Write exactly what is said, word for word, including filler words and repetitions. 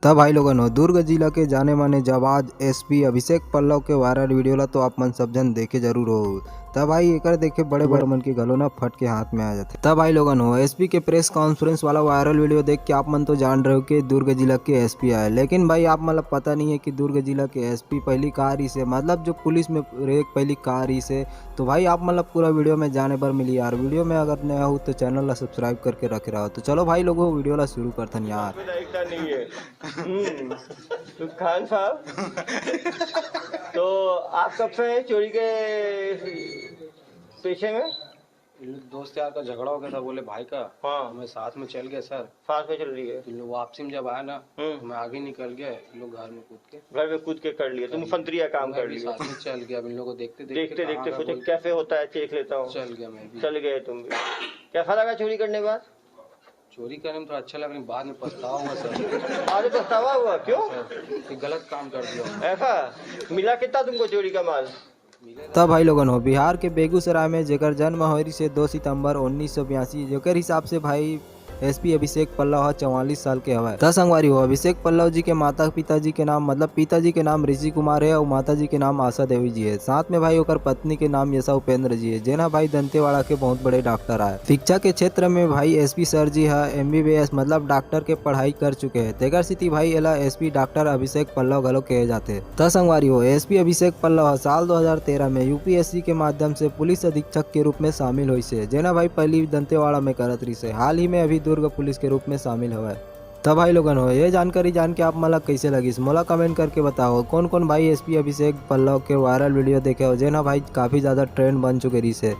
त भाई लोगन हो, दुर्ग जिला के जाने माने जाबाज एसपी अभिषेक पल्लव के वायरल वीडियो ला तो आप मन सब झन देखे जरूर हो। त भाई एकर देखे बड़े बड़े मन के घलो ना फट के हाथ में आ जाथे। त भाई लोगन हो, एसपी के प्रेस कॉन्फ्रेंस वाला वायरल वीडियो देख के आप मन तो जान रहे हो कि दुर्ग जिला के एसपी आए, लेकिन भाई आप मन ला पता नहीं है कि दुर्ग जिला के एसपी पहली का रहिस हे, मतलब जो पुलिस में रहे पहली का रहिस हे। तो भाई आप मन ला पूरा वीडियो में जाने बर मिली यार। वीडियो में अगर नया हो तो चैनल ला सब्सक्राइब करके रखे रहो। तो चलो भाई लोगों, वीडियो ला शुरू करथन यार। नहीं है। हम्म, तो खान साहब, तो आप कब से हैं चोरी के पेशे में? इन दोस्त यार का झगड़ा हो गया था, बोले भाई का। हाँ। तो मैं साथ में चल गया सर। साथ में चल रही है। तो इन लोग वापसी में जब आया ना, हम्म। तो मैं आगे निकल गया, इन लोग घर में कूद के। घर में कूद के कर लिया, तुम मैं संतरिया काम मैं कर भी लिया। साथ में चल गया, अब इन लोगों को देखते देखते देखते कहाँ देखते गया सोचे बोल के कैसे होता है, देख लेता हूँ। चल गया मैं भी। चल गए तुम भी। कैसा लगा चोरी करने के बाद? चोरी करने में थोड़ा अच्छा लगा, लेकिन बाद में पछतावा हुआ सर। अरे पछतावा हुआ, क्यों? सर, ये गलत काम कर दिया। ऐसा? मिला कितना तुमको चोरी का माल? तब भाई लोगन हो, बिहार के बेगूसराय में जेकर जन्म होय रिहिसे दो सितंबर उन्नीस सौ बयासी, जेकर हिसाब से भाई एसपी अभिषेक पल्लव ह चौवालीस साल के हवय। त संगवारी हो, अभिषेक पल्लव जी के माता पिताजी के नाम, मतलब पिताजी के नाम ऋषि कुमार है और माता जी के नाम आशा देवी जी है। साथ में भाई ओकर पत्नी के नाम यशा उपेंद्र जी है, जेन ह भाई दंतेवाड़ा के बहुत बड़े डॉक्टर आय। शिक्षा के क्षेत्र में भाई एसपी सर जी ह एमबीबीएस मतलब डॉक्टर के पढ़ाई कर चुके हैं, तेकर सेती भाई एला एसपी डॉक्टर अभिषेक पल्लव घलो कहे जाथे। त संगवारी हो, एसपी अभिषेक पल्लव ह साल दो हज़ार तेरह में यूपीएससी के माध्यम से पुलिस अधीक्षक के रूप में शामिल होइस हे, जेन ह भाई पहली दंतेवाड़ा में करत रिहिस हे, हाल ही में अभी दुर्ग पुलिस के रूप में शामिल हवय। त भाई लोगन हो, ये जानकारी जान के आप मन ला कइसे लगिस, मोला कमेंट करके बताओ। कौन कौन भाई एसपी अभिषेक पल्लव के वायरल वीडियो देखे हो, जेन ह भाई काफी ज्यादा ट्रेंड बन चुके रिहिस हे।